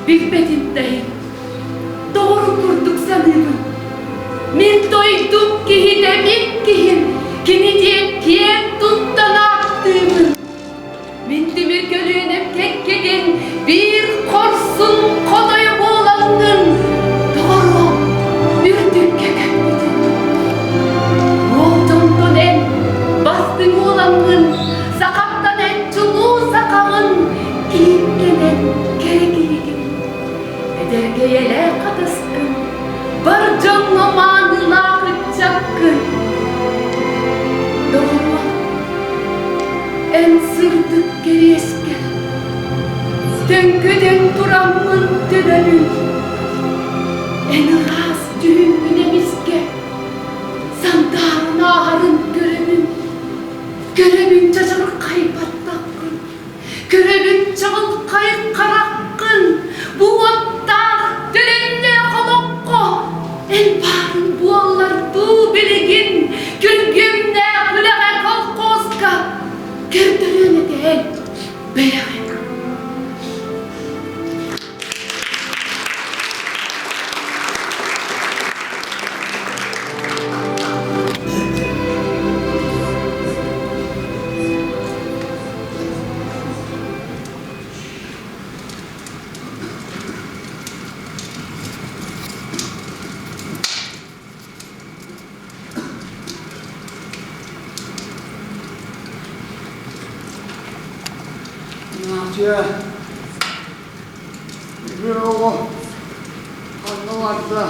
Билбэтим да иһин, доҕорум курдук саныыбын. Мин дойдум киһитэ мин киһим, кини диэн киэн туттан ааттыыбын. Мин тимир көлүөнэм кэккэгин биир хорсун хотойу буолаҥҥын, доҕоруом, үрдүккэ көппүтүм. Уол дьонтон эн бастыҥ уолаҥҥын, сахаттан эн чулуу сахаҕын, киһиккэнэн кэрэ киһигин. Эдэргэйэлээх хатаскын, бар дьоҥҥо маанылаах ыччаккын. Доҕоруом, эн сырдык кэриэскэр төҥкөтөн тураммын төбөбүн, эн ыраас дьүһүҥҥүн эмискэ сандааран ааһарын көрөбүн, көрөбүн чачархай баттаххын. Көрөбүн чаҕылхай хараххын, бу уоттаах, төлөннөөх олоххо эн баарын буоллар дуу билигин күргүөмнээх үлэҕэ колхозка көрдөрүөн этэ эн бэйэҕин. Надя, Бүгүн оҕо ханна барда?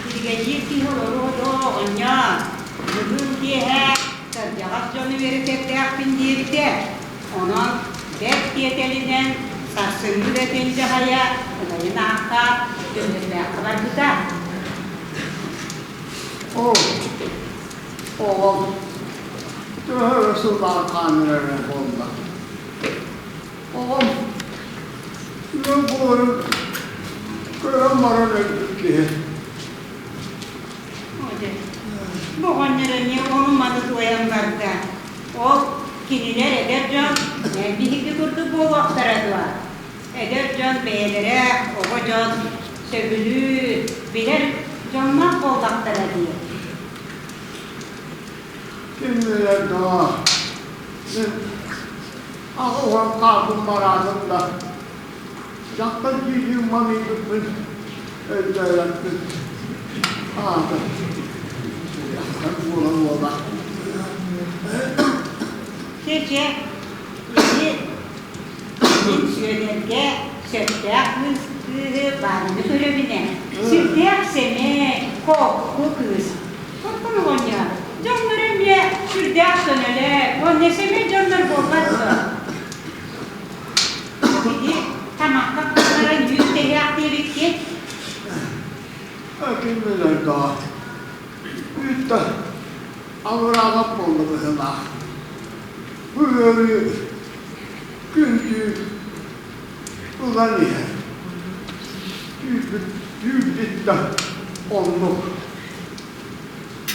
Биригэдьиир киһи олоруо дуо, оҕонньоор? Бүгүн киэһэ кырдьаҕас дьону үөрэтэрдээхпин диэбитэ. Онон бэрт тиэтэлинэн сарсыҥҥы үлэтин дьаһайа убайын аахха Төннөрдөөххө барбыта. Оо, оҕом төһө эрэ сыллаах хааннырара буолла. Оҕом ыал буоларын көрөн баран өлбүт киһи. Бу оҕонньор эмиэ ону-маны туойан барда. Ол кинилэр эдэр дьон эн биһиги курдук буолуохтара дуо? Эдэр дьон бэйэлэрэ оҕо дьон сөбүлүүр, билэр дьонноох буоллахтара дии. Ким билэр доо, мин аҕа уһан хаалбын бараатым да, дьахтар дии-дии маныйбыппын өйдөөбөппүн. Аата, дьахтар буола буола. Чэ-чэ, ити мин Сүөдэргэ сөптөөх кыыс кыыһы баарыны көрөбүн ээ. Сүрдээх сэмэй, холку кыыс. Оттон оҕонньор, дьоннор эмиэ сүрдээх көнөлөр уонна сэмэй дьоннор буолбат дуо? Ити тамахха куттаран үүт тэһиэх диэбиккит. Ким билэр даа, үүт да абыраабат буолла быһыылаах. Бу ыарыы күн-түүн ылан иһэр. Түүрбүт, түүрбүт да оннук.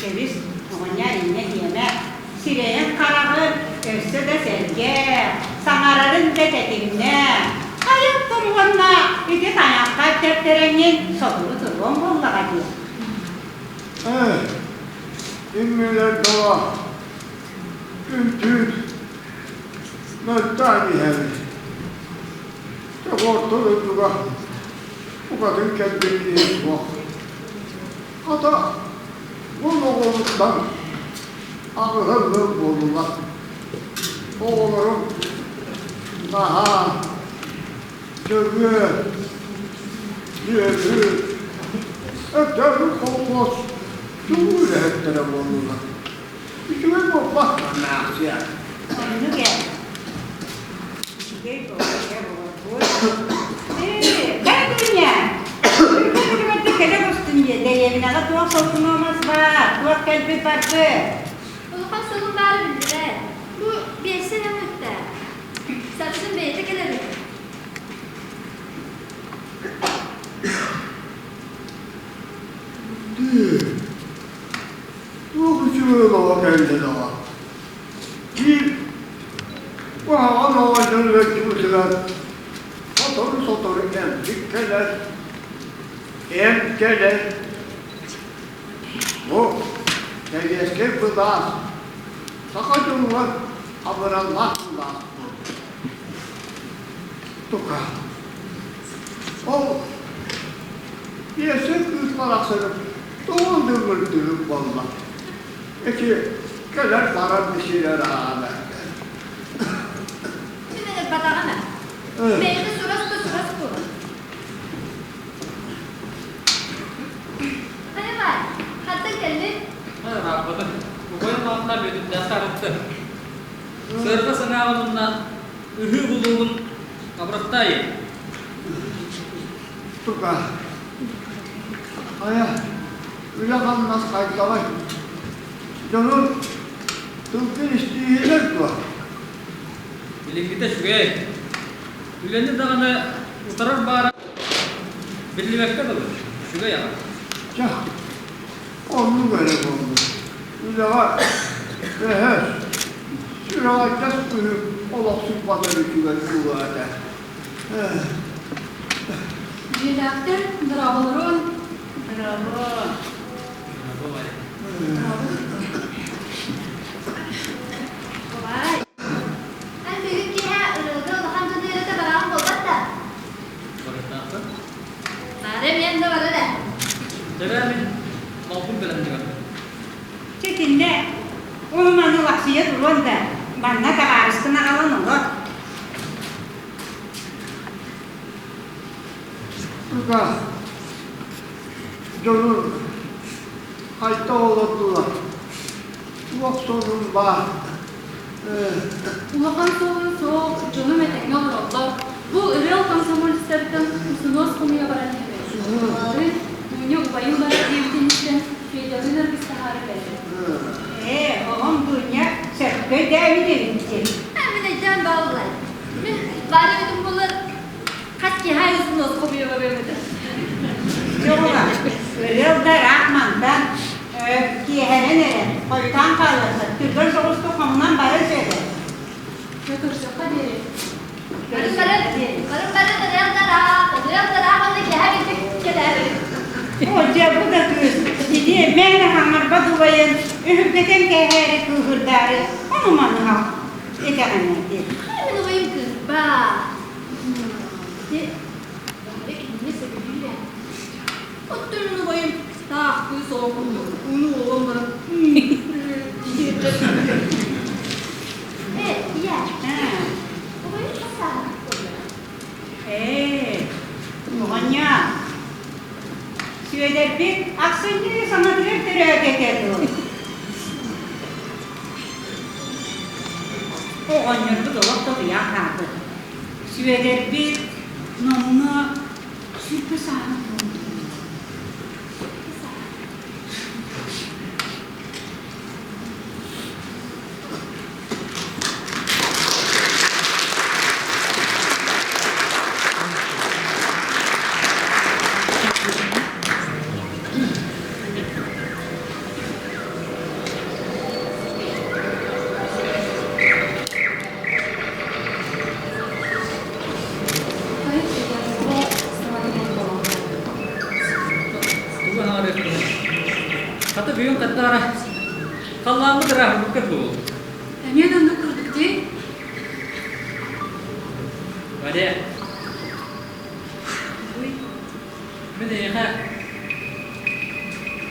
Кэбис, оҕонньор инньэ диэмэ. Сирэйин-хараҕын өссө да сэргээ, саҥарарын да тэтимнээ. Хайа оттон уонна ити тайахха тэптэрэҥҥин сотору туруоҥ буоллаҕа дии. Ээ, иммилэр доо, күн-түүн мөлтөөн иһэбин. Орто дойдуга букатын кэлбит киһи суох. Хата, уон оҕолоруттан аҕыһа ыал буоллулар. Оҕолорум наһаа Дьөгүөр, Бүөтүр, Өктөөпүн колхуос чулуу үлэһиттэрэ буоллулар. Үчүгэй буолбат манаахсыйа. Оннук ээ. Үчүгэй буолар, буолар. Ээ, Кэргүнньэ! Үргү кэлэ көстүн диэ, дэриэбинэҕэ туох солкунуомас баар, туох кэлбит барбыт. Улахан солун баара биллибэт. Бу биэссэ эрэ ыытта. Сарсын бэйэтэ кэлэр үһү. Туох үчүгэй олоҕо кэллэ доҕор. Биир куһаҕан оҕонньор ыалдьыбытыгар Сотору эмчит кэлэр, эм кэлэр. Бу сэбиэскэй былаас саха дьонугар абыраллаах былаас буолбут. Тука. Ол Биэсэ кыыс барахсаным тоҕо дүҥүрдүһүк буолла? Ити кэлэр-барар бисирэр аана. Мин ыҥырбатаҕым ээ. Бэйэтэ сурас да сурас буолар. Хайа баар, хантан кэллиҥ? Ырааппатым. Убайым аатына Бүөтүрдээх арытты. Сыарҕа санааҕын уонна ыһыы булуугун абырахтаайы. Тука. Хайа, үлэ-хамнас хайдаҕый? Дьонун тылгын истииһилэр дуо? Билиҥҥитэ үчүгэй. Үлэни даҕаны утарар баара биллибэккэ дылы, үчүгэй аҕай. Чэ, оннук эрэ буоллун. Үлэҕэ өһөс, сүрэҕэлдьэс быһыы олохсуйбатар үчүгэй буолуо этэ. Дьиэлээхтэр дорооболорун. Дорообо. Бабай. Эн бүгүн киэһэ ырыага улахан дьон үөрэтэ бараҕын буолбат да? Барыахтаахпын. Бары эмиэн да барар ээ. Дьэ мин малбын бэлэмнэбэппин. Чэ итиннэ ону-маны лахсыйа туруон да, манна табаарыскын аҕалан олор. Тука дьонун хайта олордулар. Туох сонун баар? Улахан суолун суох, дьонум этэҥҥэ олороллор. Бу ырыал комсомолецтартан усунуос хомуйа баран иһэбин. Бары Дуня убайым барар диэбитин истэн, Федялыын аргыстаһаары кэллим. Ээ, оҕом Дуня сөпкө өйдөөбүт эбит дии. Мин өйдөөн бааллар. Мин баар эбитим буоллар, хас киһи аайы усунуос хомуйа барыам этэ. Дьоҕула, ырыал да ыраах мантан киэһэрэн эрэ, хойутаан хаалыахха, түргэн соҕустук хомунан баран сөбө. Дьэ көрсөххө диэри. Бары бары, бары бары ырыал да ыраах, ырыал да ыраах уонна киэһэ билбит кэлээбит. Оо, дьэ бу да кыыс, ити мээнэ хаҥарбат убайын өһүргэтэн кээһээри кыыһырдаары ону-маны итэҕин ити. Мин убайым кыырбаа. Ити бары кинини сөбүлүүр ээ. Оттон мин убайым таах кыыс оҕо курдук ууну уолан баран Э, ийээ, убайым хас сааһыгар буолла? Ээ, оҕонньоор, Сүөдэрбит ахсынньы саҥатыгар төрөөтө этэ дуо? Оҕонньорбут олох да утуйан хаалбыт. Сүөдэрбит номнуо 20 сааһын туолбут. Тугу аһарыахпыный? Хата бүгүн хаттаара халлааммыт ырааһырбыкка дуу? Эмиэ да оннук курдук дии. Варя, мин эйиэхэ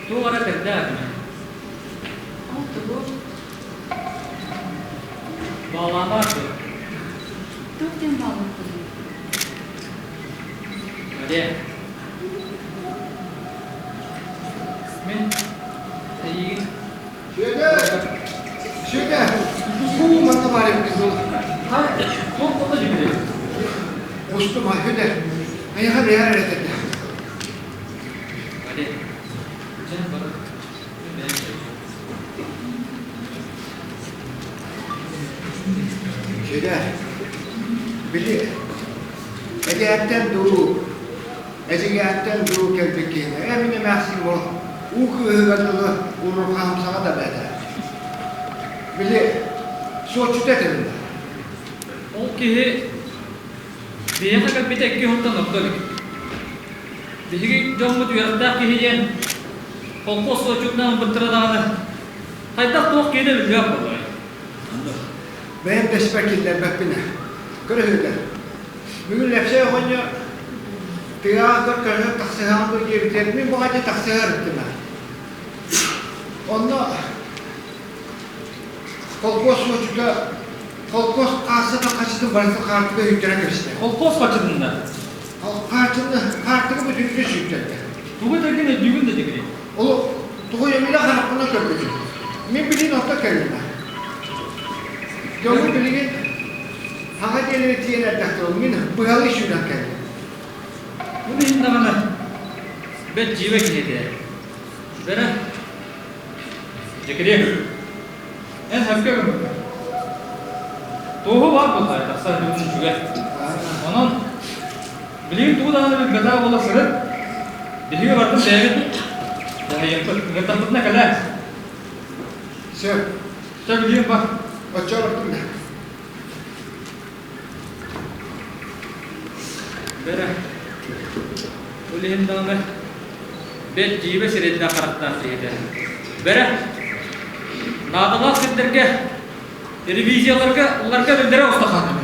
туох эрэ тэрдээх этим. Ол тугу? Баалаамаар дуо? Туох диэн баалаахпыный? Варя, мин эйигин Сүөдэр! Сүөдэр! Бу манна баар эбит буол. Туох буолла дьүбүрү? Устума, Сүөдэр. Эйиэхэ бэйэр эрэ этэрдэ. Варя, дьэ бары мин бэйэм Сүөдэр, били эдээттэн дуу, эдьигээттэн дуу кэлбит киһини ээ мин эмээхсин ол уу кыыһыгар дылы урурҕаһымсаҕа да бээтэ. Били суотчута этэ Ол киһи Биһиэхэ кэлбитэ икки сылтан ордо илик. Биһиги дьоммут үөрэхтээх киһи диэн холкуос суоччутунан ылбыттара даҕаны хайдах-туох киһи да биллибэт буоллаҕай. Бэйэм да испэр киллэрбэппин ээ. Көрөһүгэр. Бүгүн Лэпсэй оҕонньор тыаҕа көр көрүнэн тахсыһаҕын дуо диэбитигэр мин баҕадьы тахсыһар ыттым ээ. Онно холкуос суочута холкуос хаассата хачытын барытын хаартыга үйтэрэн кэбистэ. Холкуос хачытын да? Хаартыны хаартыга бүтүннүү сүүйтэрдэ. Тугу этэргин өйдүүгүн да дигри? Ол тугу эмилэ харахпынан көрбүтүм. Мин билигин онто кэллим. Дьону билигин хаҥа диэлэри тиийэн эрдэхтэрэ мин быһалыы сүүрэн кэллим. Бу иһин даҕаны бэрт дьиибэ киһи этэ. Бэрэ Дьэкириэк, эн сөпкө гыммыккын. Туоһу баар буоллаҕай тахсар бүгүн үчүгэй. Онон билигин тугу даҕаны билбэтэх буола сырыт. Биһиги барытын бэйэбит дьаһайыахпыт. Ыҥырдахпытына кэлээр. Сөп. Чэ билигин бар. Оччо бардым да. Бэрэ, ол иһин даҕаны бэрт дьиибэ сирэйдээх харахтаах киһи этэ. Бэрэ, наадалаах сирдэргэ, телевизияларга ылларга биллэрэ оста хаалбыт.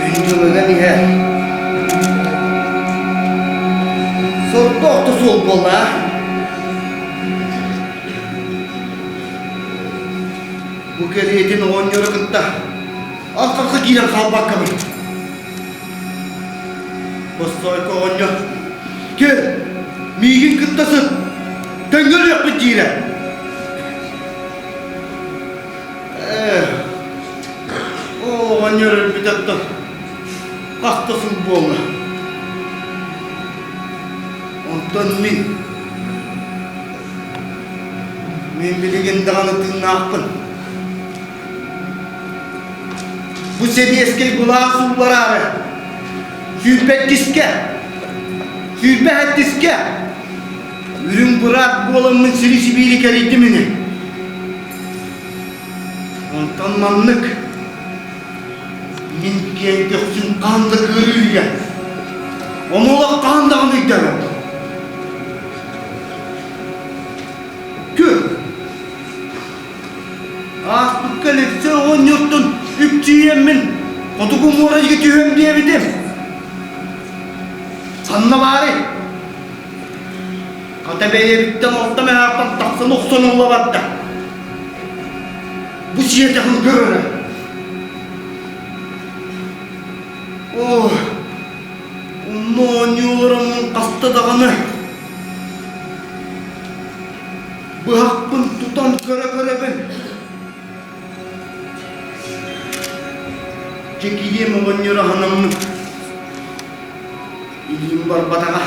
Күн дьылыган иһэр. Сордоох да суол буолла. Бу кэриэтин оҕонньору кытта алҕаска киирэн хаалбаккабын. Боссоойко оҕонньор, кэл, миигин кытта сыт, тэҥҥэ өлүөхпүт диирэ. Ээ, оҕонньор өлбүтэ хас да сыл буолла. Онтон мин Мин билигин даҕаны тыыннаахпын. Бу сэбиэскэй былаас ууллараары сүүрбэккискэ, сүүрбэһэттискэ үрүҥ быраат буоламмын сири-сибиири кэрийдим ини. Онтон маннык мин киэҥ көхсүн хаан да кыарыырга, омолох хаан даҕаны өйдөөбөппүн. Күн. Ааспыкка Алексей оҕонньортон үкчүйэммин хотугу муора диэки түһүөм диэбитим. Ханна баарый? Хата бэйэбиттэн орто мөһөөхтөн тахсан охсон ылла барда. Бу сиэтэҕин көрөрө. Оо, онно оонньуу олороммун хаста даҕаны Быһахпын тутан көрө-көрөбүн. Дьэкириэм оҕонньор аһынаммын илиим барбатаҕа.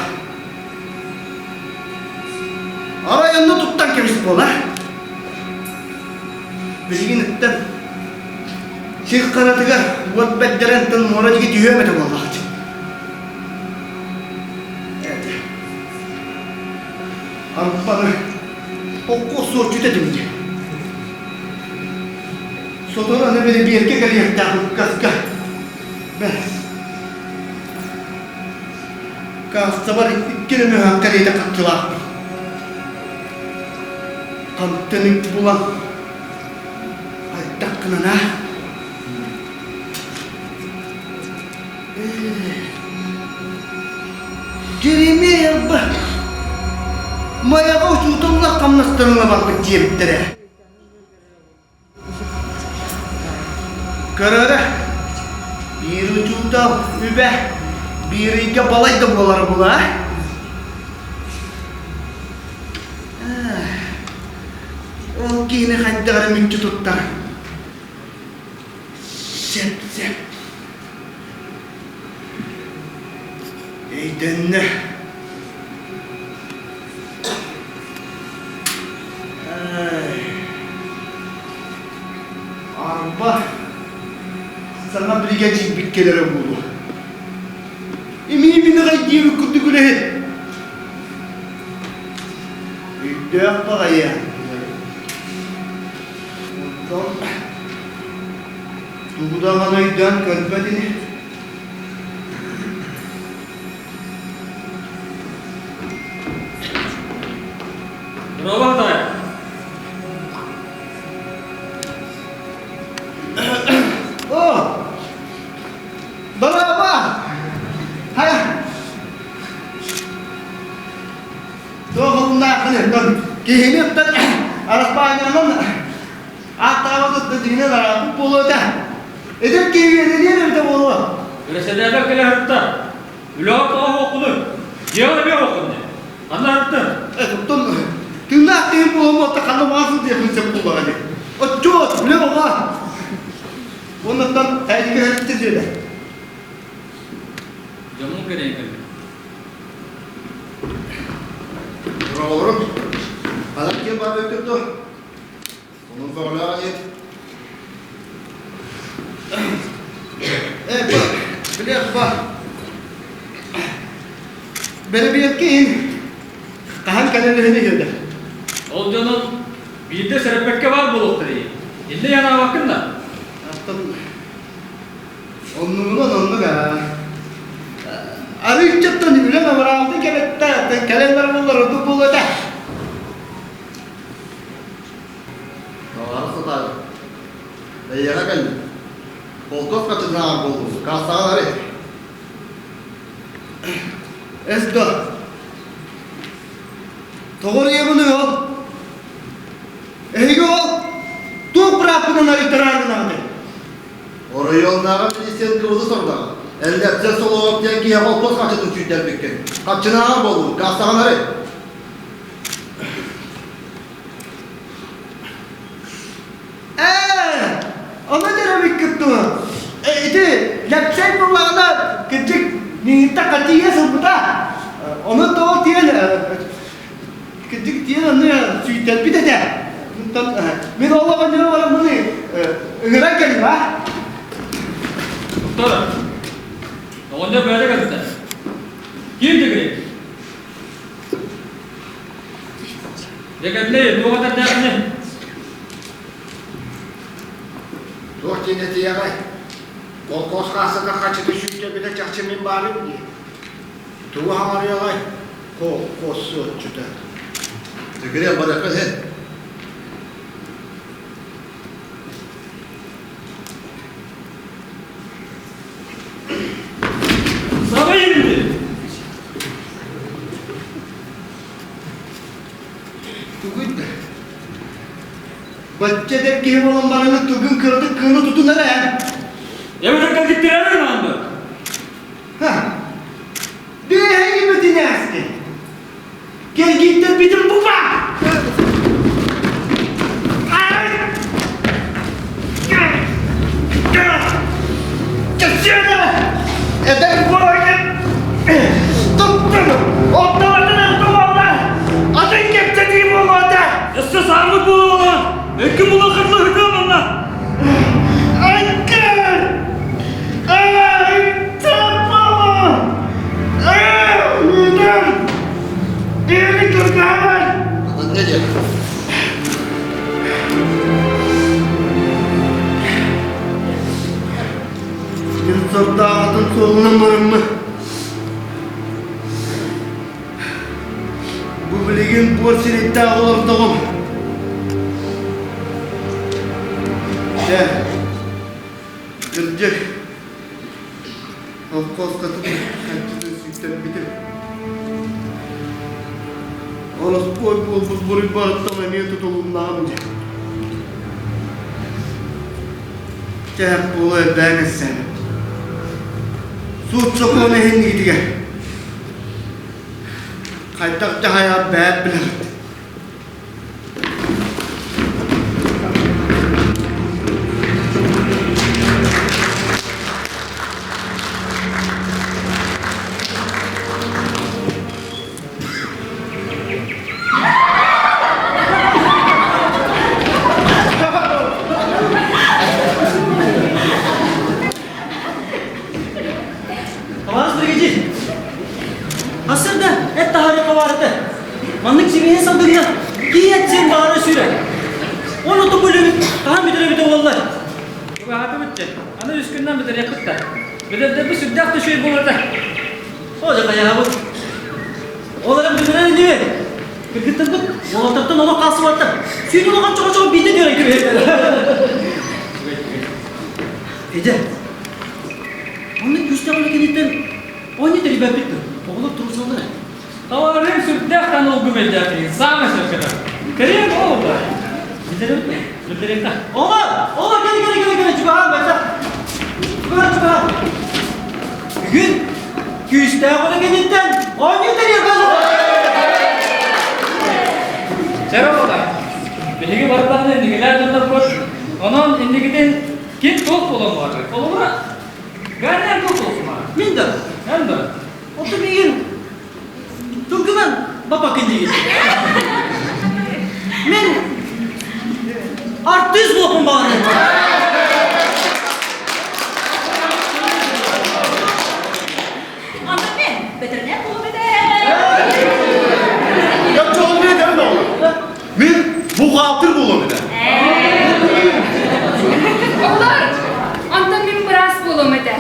Арай онно туттан кэбис буолар. Билигин ыттан сир харатыгар уот бэрдэрэн тын муора диэки түһүөм этэ буоллаҕа. Арбаны холкуос суоччута этим дии. Сотору аны бэрэбиэркэ кэлиэхтээх уккаска. Бэс. Каассабар икки эрэ мөһөөх кэриэтэ харчылаахпын. Хантан үп булан хайдах гынан аа? Дьэримиэй-арба, Майаҕа учууталлар хамнастарын ылабаппыт диэбиттэрэ. Көрөрө, биир учуутал үбэ биир ыйга балай да буолара була. Ол киһини хайдах эрэ мүччү туттар. Сөп, сөп. Өйдөннө. биригэдьиирбит кэлэрэ буолуо. Эмиэ мин аҕай диэбит курдук үлэһит. Өйдөөх баҕайы. Онтон тугу даҕаны өйдөөн көрбөт ини. Дорообо, таай. О! Дорообо! Хайа? Туох олуннааххын киһини оттон араспаанньанан ааттаабат отто дьиҥинэн арааппыт буолуо этэ. Эдэр киһи үөрэниэн эбитэ буолуо. Бэрэссэдээтэл кэлэ сырытта. Үлэҕэ тоҕо суоххунуй? Дьиэҕэр эмиэ суоххун дии. Ханна сырыттыҥ? Оттон тыыннаах киһи буолуом уотта ханна баҕар сылдьыахпын сөп буоллаҕа дии. Отчуот, үлэ оҕо. Оннуттан эйиги һэртэ дьиэлэ. Дьоммун кэрэйэн кэлбит. Оҕолорум, ханан киэн баар өттүттү? Онон бөҕөлөөх диэт. Э, ба, билиэх ба. Бэрэбиэркэ иһин хаһан кэлэн иһин иһиэдэ. Ол дьонун биирдэ сэрэппэккэ баар буолуохтара дии. Иннэ янаабаккын да? Аттан оннугунан оннук аа. Арыыччаттан үлэм абыраабытын кэлэттэ, кэлэн барбыллар ордук буолуо этэ. Баҕара сатаан эйиэхэ кэллим. Холкуос хаччытынааҕар буоллум. Кассаҕа арый. Эс да. Тоҕо арыйабыный ол? Эһиги ол туох бырааппынан арыйтараары гынаҕытый? Оройуоннааҕы милиция кыбылы сорудаҕа. Эллэпсэ Солоҕов диэн киһи холкуос хаччытын сүүйтэрбиккин. Хаччынааҕар буоллум. Кассаҕын арый. Ээ, ону дьэрэбиккит дуо? Ити Лэпсэй буоллаҕына кырдьык миигиттэн хатыйа сылбыта. Ону тоҕо тиэн кырдьык тиэн ону сүүйтэрбит этэ. Мин ол оҕонньору бараммын ыҥыран кэлим а? Доктор, оҕонньор бэйэтэ кэлбитэ. Киир дьигирий. Дьэ кэллэй, туох этэрдээххиний? Туох диэн этиэҕэй? Холкуос хаассата хачыты сүүйтэрбитэ чахчы мин баарым дии. Тугу хаҥарыаҕай? Холкуос суотчута. Дьөгүрүөн барыахха иһин. Саба иһилли! Тугуй да? Бачча эдэр киһи буолан бараны тугун кыратык кыына тутунар ээ. Эбэтэр кэлгиттэрээри гынаҕын дуо? Ха! Биэһэги бүтүнээсти! Кэлгиттэрбитин бука! Эдэр буолан туттун! Оттоотун буолла! Атын кэпсэтии буолуота! Өссө саарбыт буолуоҕа! Өккүн булан хатылаһытыам манна! Айкын! Ай! Атын не диэн? Мин сордооҕутун суолунан барыммын. Бу билигин буор сирэйдээх олордоҕум. Чэ, кырдьык, Холкуоскатын хаччытын сүктэрбитим. Ороспуой буолбут буруйбарыттан эмиэ тутулуннаҕым дии. Чэһэх буола элбээн эссээбит. Суут сокуон иһин Хайдах дьаһайар бэйэт билэҕит. Табаарыс биригэдьиир, сарсыарда эт таһаарыахха баар этэ. Маннык сибиэһэй салгыҥҥа киһи эт сиэн баҕара сүүрэр. Уонна оту бөлөбүт, хаһан бүтэр эбитэ буоллар. Чугаһаатыбыт дьэ. Аны үс күннэн бүтэриэхпит да. Бүдэрдэрбит сүрдээх да үчүгэй буолар этэ. Оо, дьэ хайаабыт. Ол эрэн бүтэрэр ини. Кыргыттарбыт уолаттартан олох хаалсыбаттар. Сүүн улахан чоҕо-чоҕо биирдэ түөрэн кэбиһэллэр. Эдэ, онно күүстээх үлэ кэнниттэн оонньуу тэрийбэппит дуо? Оҕолор туруорсаллар ээ. Товарым сүрдээх таналгы бэлдээхтигин, саамай сөпкө Кэриэн ол да. Билдэребит Билдэриэххэ. Оҕо, оҕо кэлэ кэлэ кэлэ кэлэ чугаһаан бачча. Чугаһаан чугаһаан. Бүгүн күүстээх үлэ кэнниттэн оонньуу тэрийиэххэ Чэрэ буолар. Биһиги барытын инникилээх дьоннорбут. Онон инникитин Ким туох буолан баҕарар? Холобура, Ганя туох буолсумаар? Мин да. Эн да. Оттон миигин тылгынан бапакын диигин. Мин артыыс буолуохпун баҕарабын. Антон мен бэтэринээр буолуом этэ. Чоҕун биэтэбин оҕолор. Мин бухгалтер буолуом этэ. Оҕолор, онтон мин быраас буолуом этэ.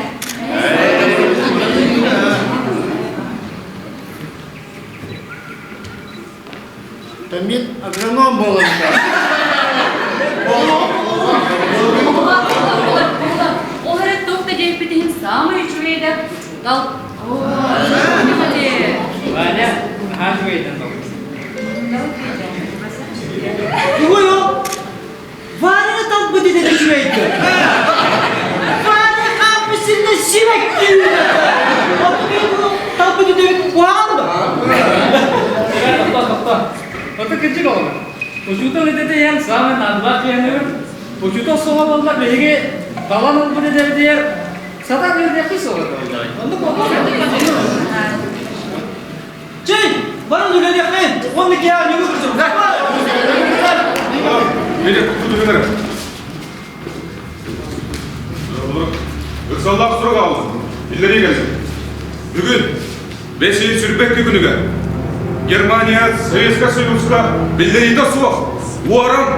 Мин агроном буолуом этэ. Ол эрэ туох да диэбиппит иһин саамай үчүгэй да учуутал. Ваня, наһаа үчүгэйдэн бабыт. Тугуй ол? Ваня талбыт идэтэ үчүгэйдик. Ваня хааппысынна сибэкки Талбыт идэбит куһаҕан да? Тохто, тохто. Ото кырдьык оҕолор. Учуутал идэтэ иһэн саамай наадалаах киһи Учуутал суоҕа буоллар биһиги талан ылбыт идэбитигэр сатаан үөрэнэхпит суоҕа буоллаҕай. Оннук буолбат. Чэй, баран үлэлиэххин. Уонна киһи ньугу кырдьым. Били тутуһунар. Ыксаллаах сурук аҕаллым. Биллэрии кэллим. Бүгүн бэс ыйын сүрбэкки күнүгэр Германия Советскай Союзка биллэриитэ суох уоран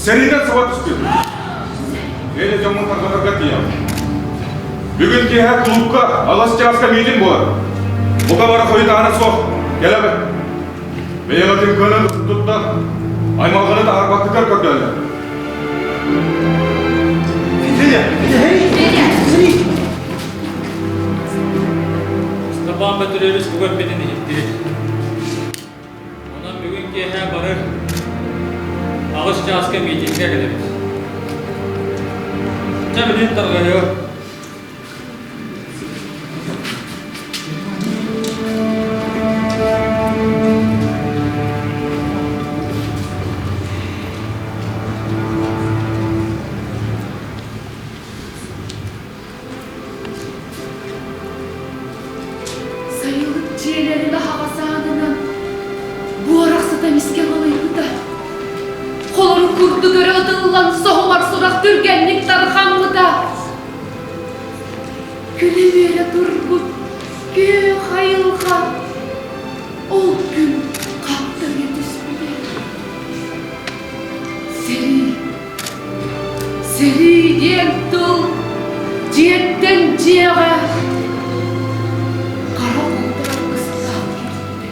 сэриинэн саба түспүт. Миэнэ дьоммун тарҕатарга тиийэҕин. Бүгүн киэһэ кулуупка алас чааска миитин буолар. Бука бары хойутаана суох кэлэбит. Бэйэҕитин кыанан туттан, аймалҕаны таһаарбаккытыгар көрдөөллөр. Федя! Федя! Степан Петрович тугу эппитин иһиттибит. Онон бүгүн киэһэ бары аҕыс чааска миитиҥҥэ кэлэбит. Чэ, билин тарҕайыа. Сайылык дьиэлэрин аһаҕас аанынан буорах сыта эмискэ балыйбыта. Холорук курдук өрө ытыллан соһумар сурах түргэнник тарҕаммыта. Күлэ-үөрэ турбут күөх айылҕа ол күн хаптарыйа түспүтэ. Сэрии Сэрии диэн тыл дьиэттэн дьиэҕэ хара уута ыстаан киирдэ.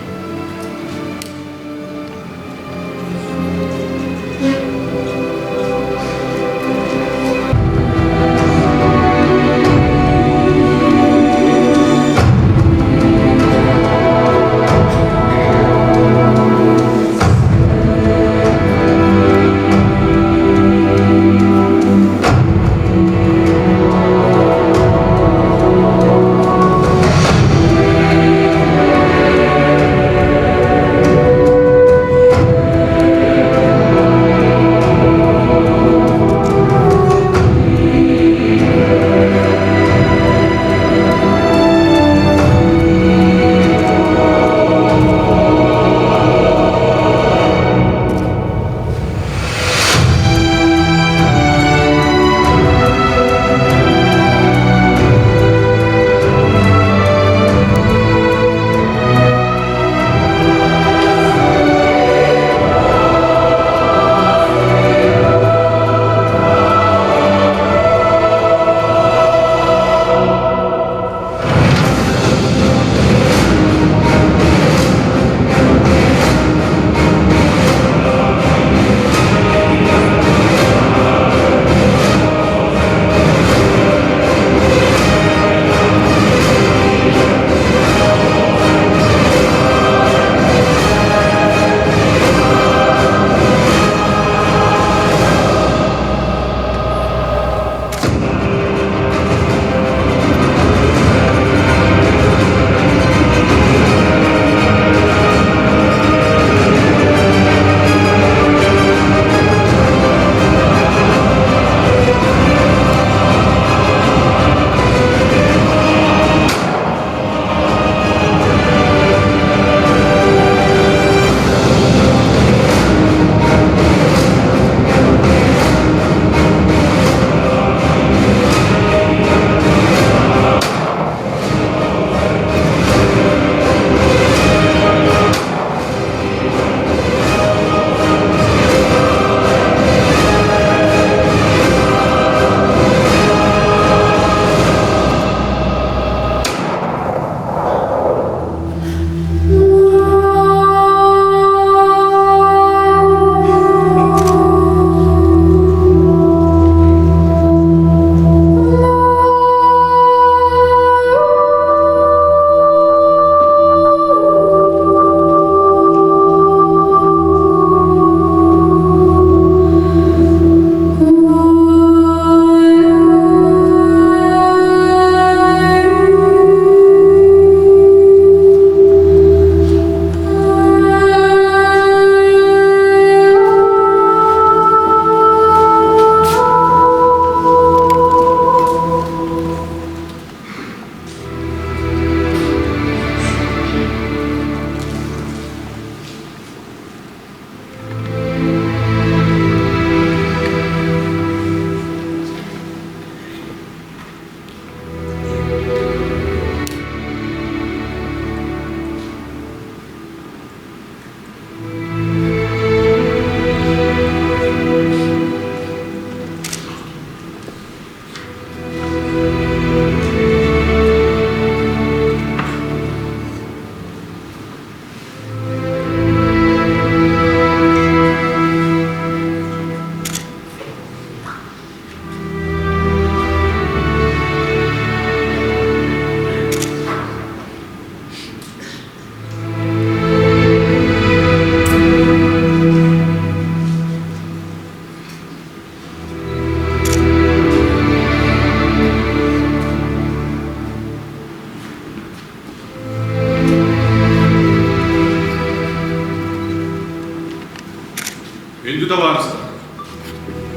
Күндү табаарыстар,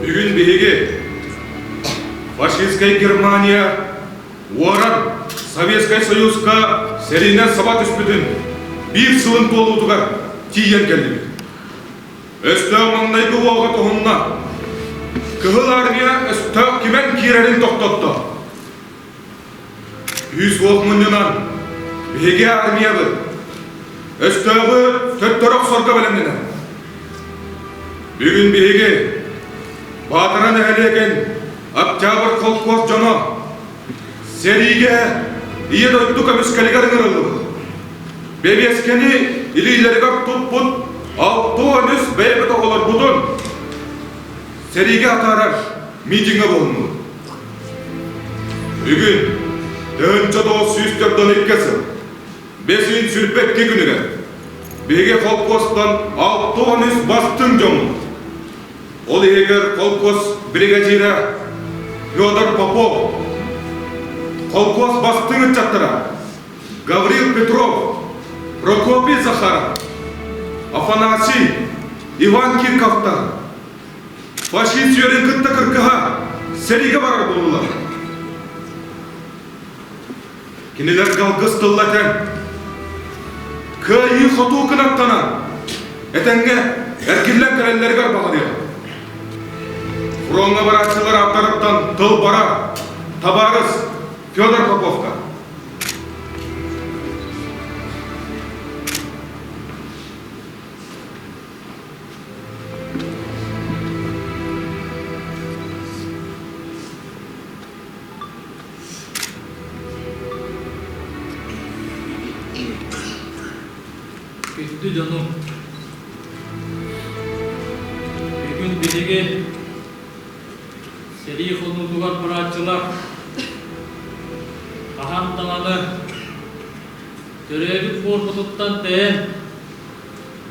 бүгүн биһиги фашистскай Германия уоран Советскай Союзка сэриинэн саба түспүтүн биир сылын туолуутугар тиийэн кэллибит. Өстөөх маҥнайгы уоҕа туһунна. Кыһыл Армия өстөөх кимэн киирэрин тохтотто. Күүс-уох мунньунан биһиги армиябыт өстөөҕү төттөрү охсорго бэлэмнэнэр. Бүгүн биһиги Баатара нэһилиэгин Октябрь холкуос дьоно сэриигэ Ийэ дойду көмүскэлигэр ыҥырыллыбыт. Бэбиэскэни илиилэригэр туппут 63 бэйэбит оҕолорбутун сэриигэ атаарар митиҥҥэ буолуннубут. Бүгүн 1942 сыл бэс ыйын 22 күнүгэр биһиги холкуостан 63 бастыҥ дьоммут, ол иһигэр холкуос бригадира Федор Попов, холкуос бастыҥ ыччаттара Гаврил Петров, Прокопий Захаров, Афанасий, Иван Кирковтар Фашист үөрүн кытта кыргыһа сэриигэ барар буоллулар. Кинилэр алгыс тыллатан, кыайыы-хотуу кынаттанан, этэҥҥэ эргиллэн кэлэллэригэр баҕарыаҕым. Фроҥҥа барааччылар ааттарыттан тыл барар, табаарыс Федор Поповка. Күндү дьонум, бүгүн биһиги сэрии хонуутугар барааччылар хаһан даҕаны төрөөбүт буорбутуттан тэйэн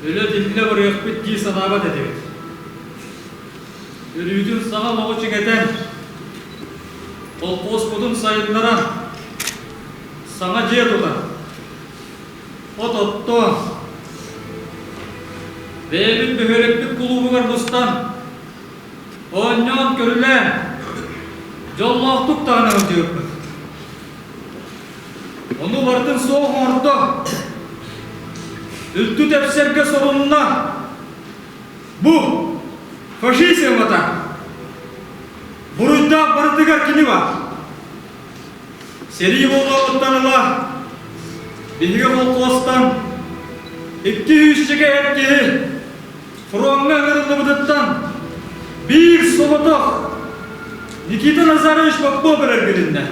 Өлө-тиллэ барыахпыт дии санаабат этибит. Өрүүтүн саҥа олоҕу чиҥэтэн, холкуоспутун сайыннаран, саҥа дьиэ тутан, от оттоон, бэйэбит бөһүөлэкпит кулуубугар мустан, оонньоон-көрүлээн, дьоллоохтук даҕаны сылдьыбыппыт. Ону барытын суох оҥордо. Үлтү тэпсэргэ сорунна. Бу фашист ылбата. Буруйдаах барытыгар кини бар. Сэрии буолуоҕуттан ыла биһиги холкуостан 200 эр киһи фроҥҥа ыҥырыллыбытыттан биир соҕотох Никита Назарович Попов эрэргилиннэ.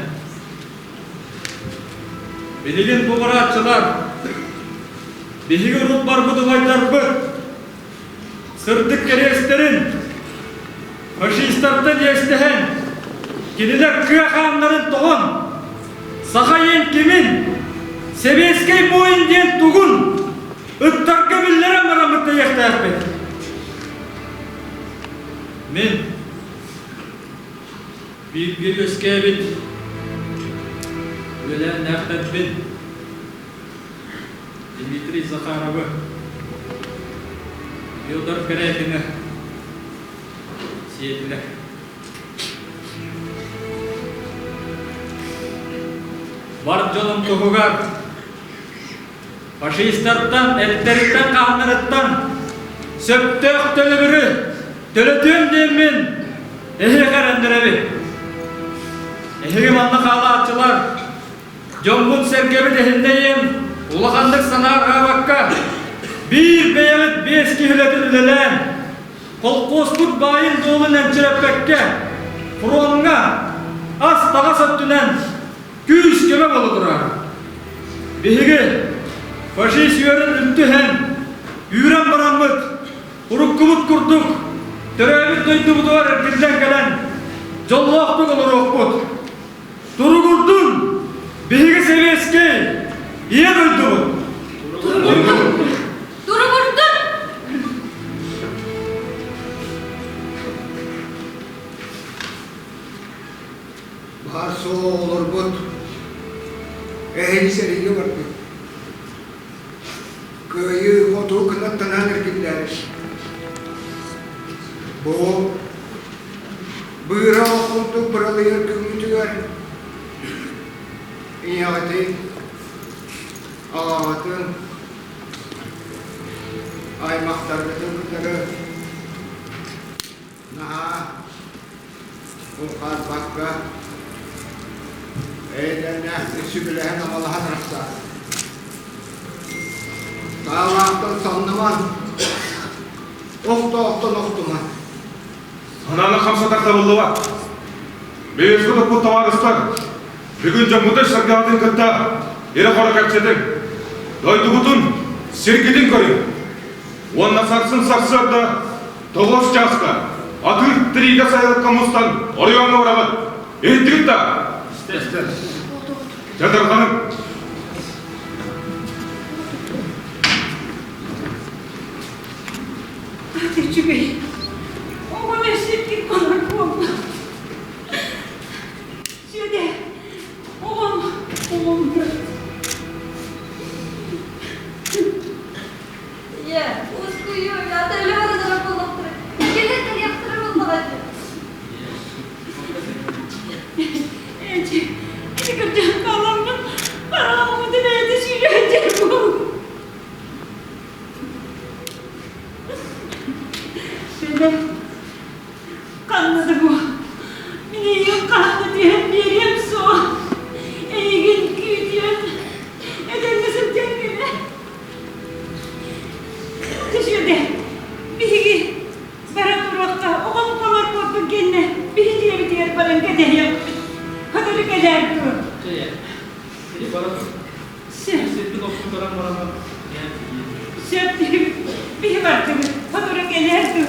Билигин бу барааччылар, биһиги урут барбыт убайдарбыт сырдык кэриэстэрин фашистартан иэстэһэн, кинилэр кыа хааннарын тоҕон, саха иэн кимин, сэбиэскэй буойун диэн тугун ыттарга биллэрэн бараммыт тэйиэхтээхпит. Мин Бииргэ үөскээбит үөлээннээхтэрбин Дмитрий Захаровы, Федор Корякины сиэтилэр. Бар дьонум туһугар фашистартан, эттэриттэн-хааннарыттан сөптөөх төлөбүрү төлөтүөм диэммин эһиэхэ эрэннэрэбин. Эһиги манна хаалааччылар, дьоммут-сэргэбит эһиннэйиэм улаханнык санаарҕаабакка, биир бэйэҕит биэс киһилэтин үлэлээн, холкуоспут баайын-дуолун эмчирэппэккэ, фроҥҥа ас-таҥас өттүнэн күүс-көмө буола турар. Биһиги фашист үөрүн үнтүһэн, үүрэн бараммыт, уруккубут курдук төрөөбүт дойдубутугар эргиллэн кэлэн, дьоллоохтук олоруохпут. Туругурдун биһиги сэбиэскэй Ийэ дойдубут! Туругурдун! Туругурдун! Баар суох оҕолорбут эһиги сэриигэ барбыт. Кыайыы хоту кынаттанан эргиллээри. Бу быыра курдук быралыйар күҥҥүтүгэр ийэҕитин, аҕаҕытын, аймахтаргытын кытары наһаа Мухаарбакка эйэлэннээхтик сүбэлэһэн-амалаһан арахсаар. Таалаахтан самныман, охтоохтон охтуман. Санааны хамсатар табыллыбат. Бэйэскэ топпут табаарыстар, бүгүн дьоммутун сэргэҕитин кытта ирэ-хоро кэпсэтиҥ. Дойдугутун, сиргитин көрүҥ. Уонна сарсын сарсыарда Тоҕус чааска атыыр тириигэ сайылыкка мустан оройуоҥҥа бараҕыт. Иһиттигит да? Дьэ тарҕаныҥ. Үчүгэй. Оҕом эсипкит конор буолла. Сүөдэ, оҕом, оҕом Ийэ, уоскуйуо, ата өлө баранара буоллахтара. Кэлэн кэлиэхтэрэ буоллаҕа дии. Эчи, ити кырдьан хааламмын, хараҕыммытын бэйэтэ сүүрэн дьэр буоллум. Сүөдэ, ханна да бу, мин эйигин хаһан да түһэн биэриэм суох. Эйигин күүтүөм, этэҥҥэ сылдьан кэлэ. Түсүөдэ, биһиги бара туруохха оҕом хонор курдук гиннэ биһи дьиэбитигэр баран кэтэһиэхпит. Сотору кэлээр дуо? Чэ, сири бара тур. Сөп. Сирбит охсун көрөн бараммын, Сөп, биһи бардыбыт. Сотору кэлээр дуо?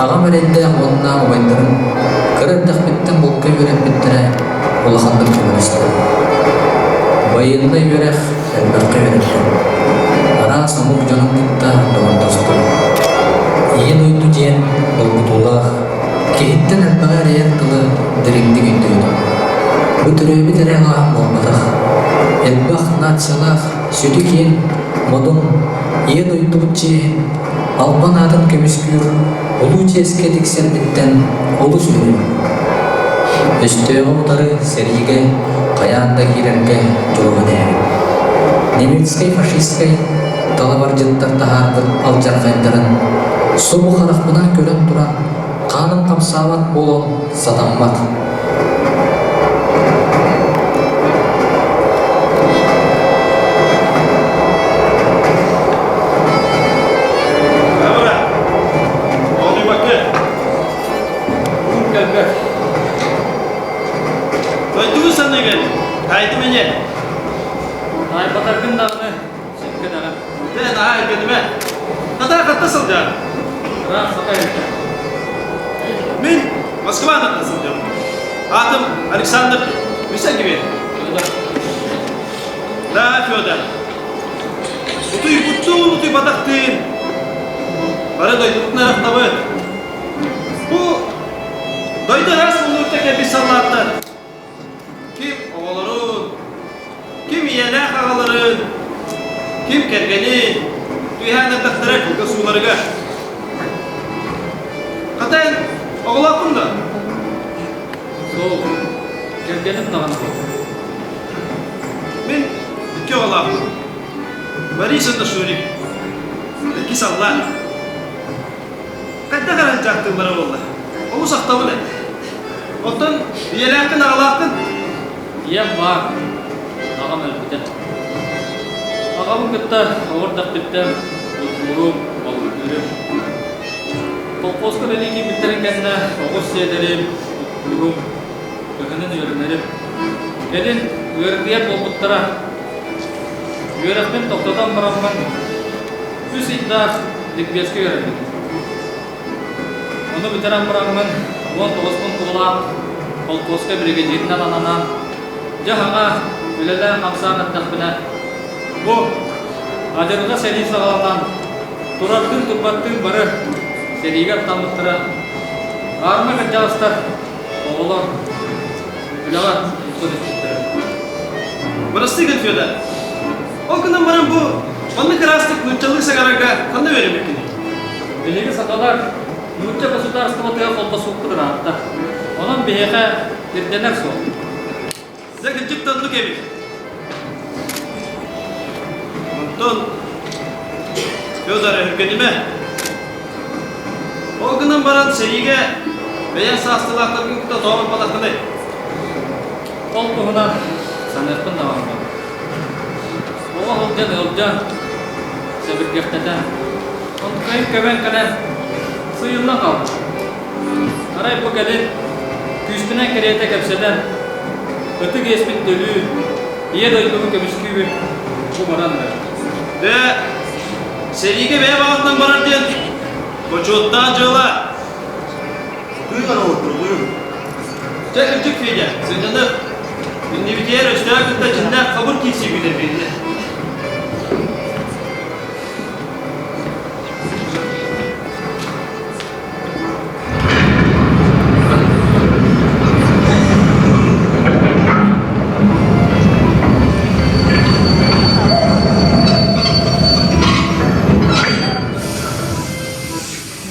Аҕам эрэйдээх уонна убайдарым кыра эрдэхпиттэн булка үөрэппиттэрэ улаханнык көмөлөстө. Байыаннай үөрэх элбэххэ үөрэттэ. Араас омук дьонун кытта доҕордостум. Ийэ дойду диэн долгутуулаах, киһиттэн элбэҕи эрэйэр тылы дириҥник өйдөөтүм. Бу төрөөбүт эрэ алааһым буолбатах. Элбэх нациялаах, сүдү киэҥ, модун, ийэ дойдубут чиэһин, албан аатын көмүскүүр улуу чиэскэ тиксэрбиттэн олус үөрөбүн. Өстөөҕү утары сэриигэ хайаан да киирэргэ дьулуһан иһэбин. Немецкэй-фашистскай талабардьыттар таһаарбыт алдьархайдарын субу харахпынан көрөн туран хааным хамсаабат буолан сатаммат. Дойдугу саныыгын, таайдым ини. Таайбатаргын даҕаны сөпкө даҕан. Дэ, наһаа өйдөтүмэ. Татаа хатта сылдьар. Ыраах саха эбитэ. Мин Москвадан сылдьабын. Аатым Александр Мисагивин. Федор. Да, Федор. Утуйбуттуун, утуйбатахтыын. Бары дойдубутун арахтабыт. Бу дойду араас муннукта кэлбит саллааттар ким оҕолорун, ким ийэлээх аҕаларын, ким кэргэнин түһээн ардахтара кылгас ууларыгар. Хата эн оҕолооххун да? Суох, кэргэним даҕаны суох. Мин икки оҕолоохпун. Борис уонна Шурик. Икки саллаат. Хайдах эрэ дьааттыыллара буолла. Олус ахтабын ээ. Оттон ийэлээххин, аҕалааххын? Ийэм баар. Аҕам өлбүтэ. Аҕабын кытта оҕордохпүттэн бултуурум, балыктыырым. Колхозка үлэлии киирбиттэрин кэннэ оҕус сиэтэрим, оттуурум, кыһынын үөрэнэрим. Кэлин ыарытыйар буолбуттара. Үөрэхпин тохтотон бараммын үс ыйдаах ликбезкэ үөрэммитим. Ону бүтэрэн бараммын 19 туолаах холкуоска биригэдьииринэн ананан, дьэ саҥа үлэлээн-хамсаан эрдэхпинэ, бу адьырҕа сэрии саҕаланан, турардыын-турбаттыын бары сэриигэ аттаммыттара. Аарыма кырдьаҕастар, оҕолор үлэҕэ умса түспүттэрэ. Бырастыы гын, Федор. Ол гынан баран бу маннык ыраастык нууччалыы саҥарарга ханна үөрэммиккиний? Биһиги сахалар нуучча государствотыгар холбосуохпут ыраатта. Онон биһиэхэ ирдэнэр суох. Дьэ кырдьык да оннук эбит. Онтон Федор өһүргэнимэ. Ол гынан баран сэриигэ бэйэҥ саастыылаахтаргын кытта тоҕо барбатаххыный? Ол туһунан саныахпын да баҕарбаппын. Оҕо сылдьан ыалдьан, сэбиргэхтэтэн, онтукайым көбөн кэлэн сыыйыллан хаалбыт. Арай бу кэлин күүспүнэн кэриэтэ кэпсэтэн, ытык иэспин төлүү, Ийэ дойдубун көмүскүүбүн бу баран эрэр. Дьэ, сэриигэ бэйэ баҕатынан барар диэн бочуоттаах дьыала. Тыын оҕуттур, тыын. Чэ, кырдьык Федя, сынньаныах. Иннибитигэр өстөөх кытта дьиннээх хабыр киирсии күүтэр биһиги.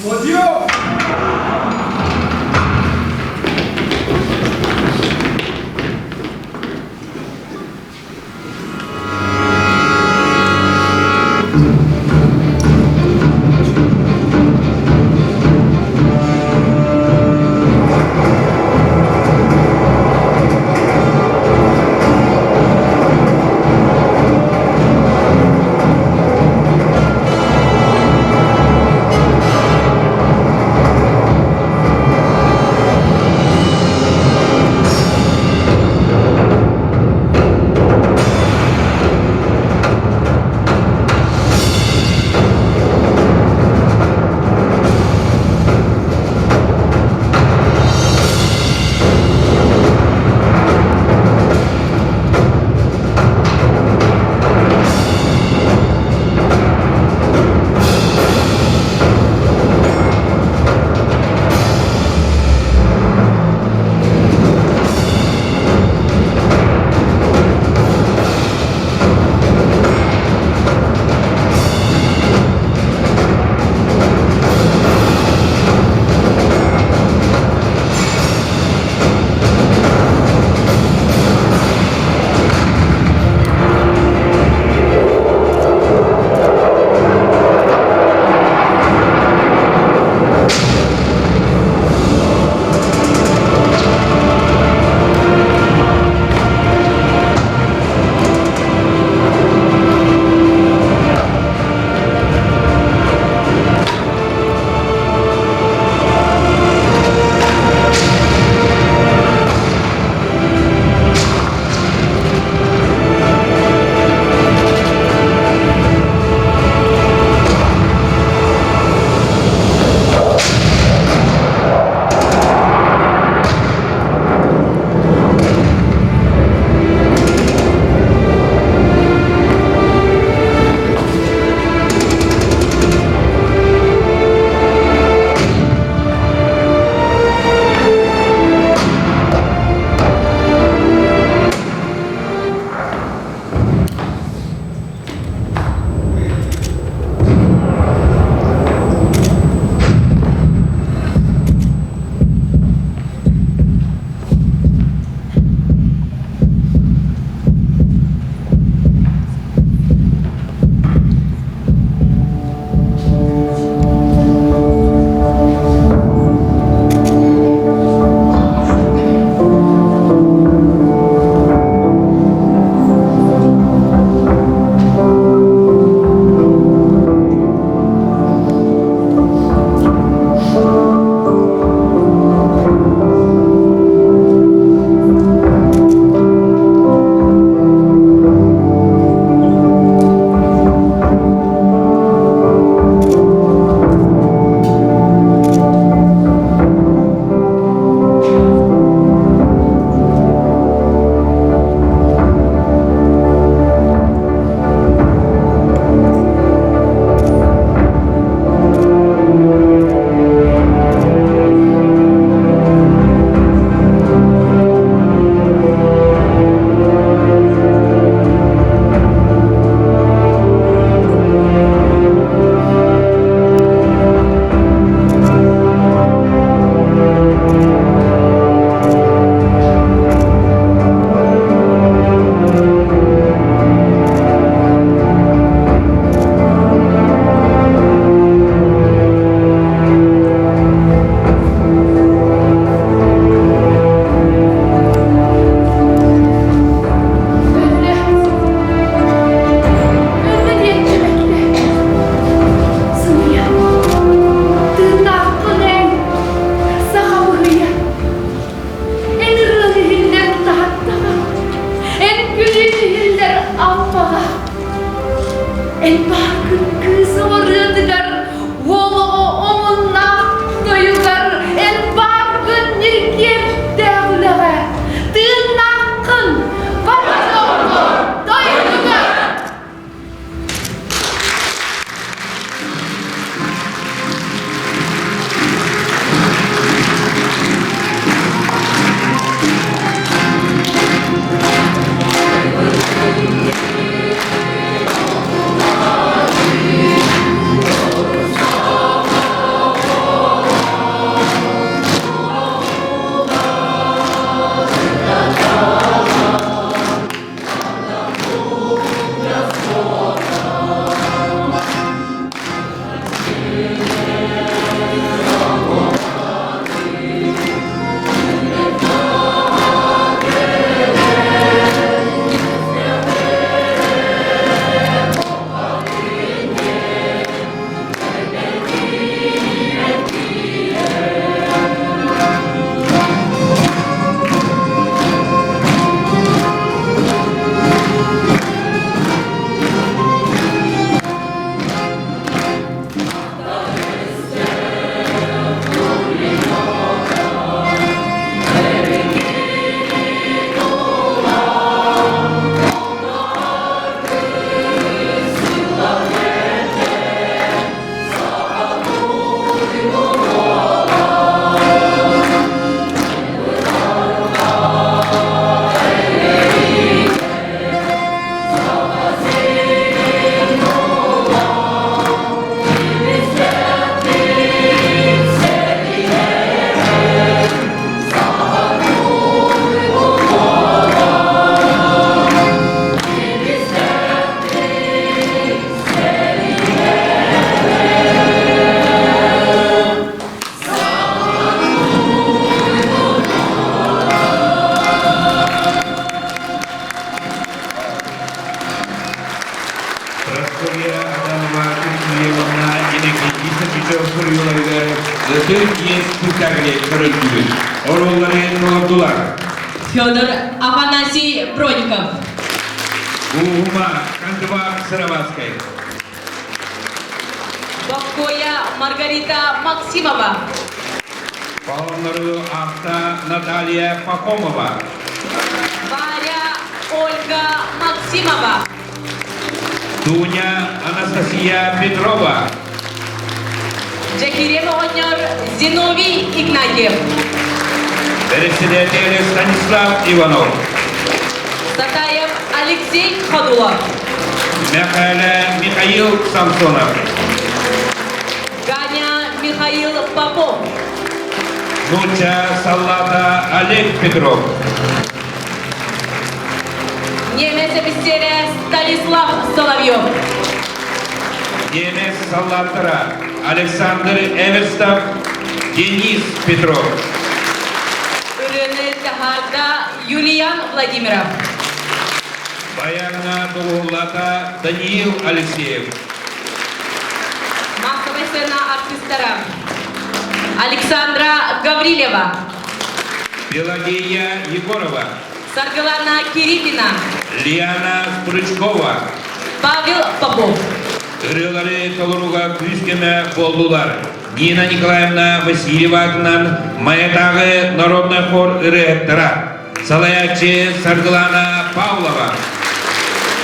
Подъем! Ытык иэс спектакли көрүллүбүт. Оруоллары толордулар. Федор Афанасий Броников. Уума Кандыбар Сыроватскай. Боккоя Маргарита Максимова. Паломнору авто Наталья Пахомова. Варя Ольга Максимова. Дуня Анастасия Петрова. Джакирев оҕонньор Зиновий Игнатьев. Председатель Станислав Иванов. Сатаев Алексей Ходулов. Михаил Михаил Самсонов. Ганя Михаил Попов. Нуча Саллата Олег Петров. Немец офицерэ Станислав Соловьев. Немец саллаттара Александр Эверстов, Денис Петров. Ырыаны таһаарда Юлиан Владимиров. Баяҥҥа доҕуһуллата Даниил Алексеев. Массовай сцена артистара Александра Гаврилева. Пелагея Егорова. Саргылана Кириллина. Лиана Стручкова. Павел Попов. Ырыалары толоруга күүс-көмө буоллулар. Нина Николаевна Васильева атынан Майатааҕы народнай хор ырыаһыттара. Салайааччы Саргылана Павлова.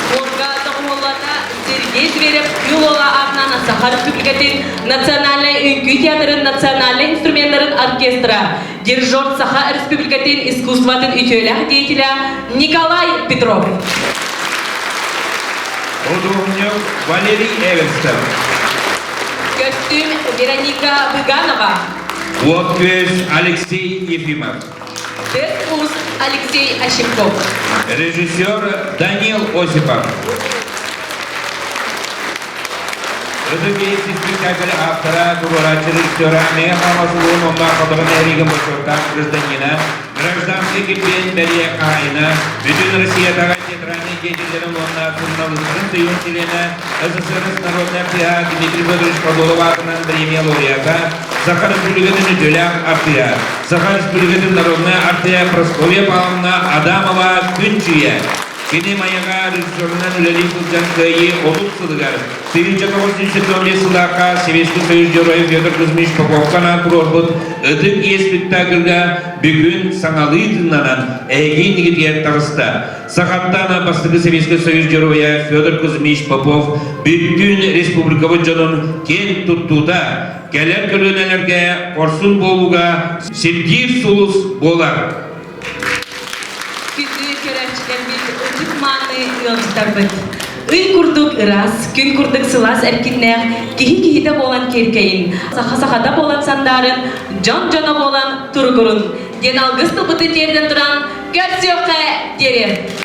Хорга доҕуһуоллата Сергей Зверев Юлола аатынан Саха Республикатын национальнай үҥкүү театрын национальнай инструменнарын оркестра, дирижер Саха Республикатын искусствотын үтүөлээх деятеля Николай Петров. Художник Валерий Эверстов. Көстүүм Вероника Быганова. Уот күөс Алексей Ефимов. Уус Алексей Ощепков. Режиссер Данил Осипов. Ытык спектакль автора, туруорааччы режиссера Мэҥэ Хаҥалас улууһун уонна Хотоҕо нэһилиэгин бочуоттаах гражданина, гражданскай килбиэн бэлиэ хаһаайына, Бүтүн Россиятааҕы театральнай деятеллэрин уонна суруналыыстарын союһун чилиэнэ, СССР народнай артыыһа Дмитрий Федорович Подолов аатынан премия лауреата, Саха Республикатын үтүөлээх артыыһа, Саха Республикатын народнай артыыһа Прасковья Павловна Адамова Күн Чүйэ. Кини Майаҕа режиссерунан үлэлии сылдьан Кыайыы 30 сылыгар 1975 сыллаахха Советский Союз Геройа Федор Кузьмич Поповка анаан туруорбут Ытык иэс спектакльга бүгүн саҥалыы тыыннанан эһиги иннигитигэр таҕыста. Сахаттан бастакы Советский Союз Геройа Федор Кузьмич Попов бүттүүн республикабыт дьонун киэн туттуута, кэлэр көлүөнэлэргэ хорсун буолууга сирдиир сулус буолар. Күндү көрөөччүлэрбит, ытык мааны ыалдьыттарбыт! Ый курдук ыраас, күн курдук сылаас эркиннээх, киһи киһитэ буолан киэркэйин, саха сахата буолан сандаарын, дьон дьоно буолан туругурун диэн алгыс тылбытын тиэрдэн туран, көрсүөххэ диэри!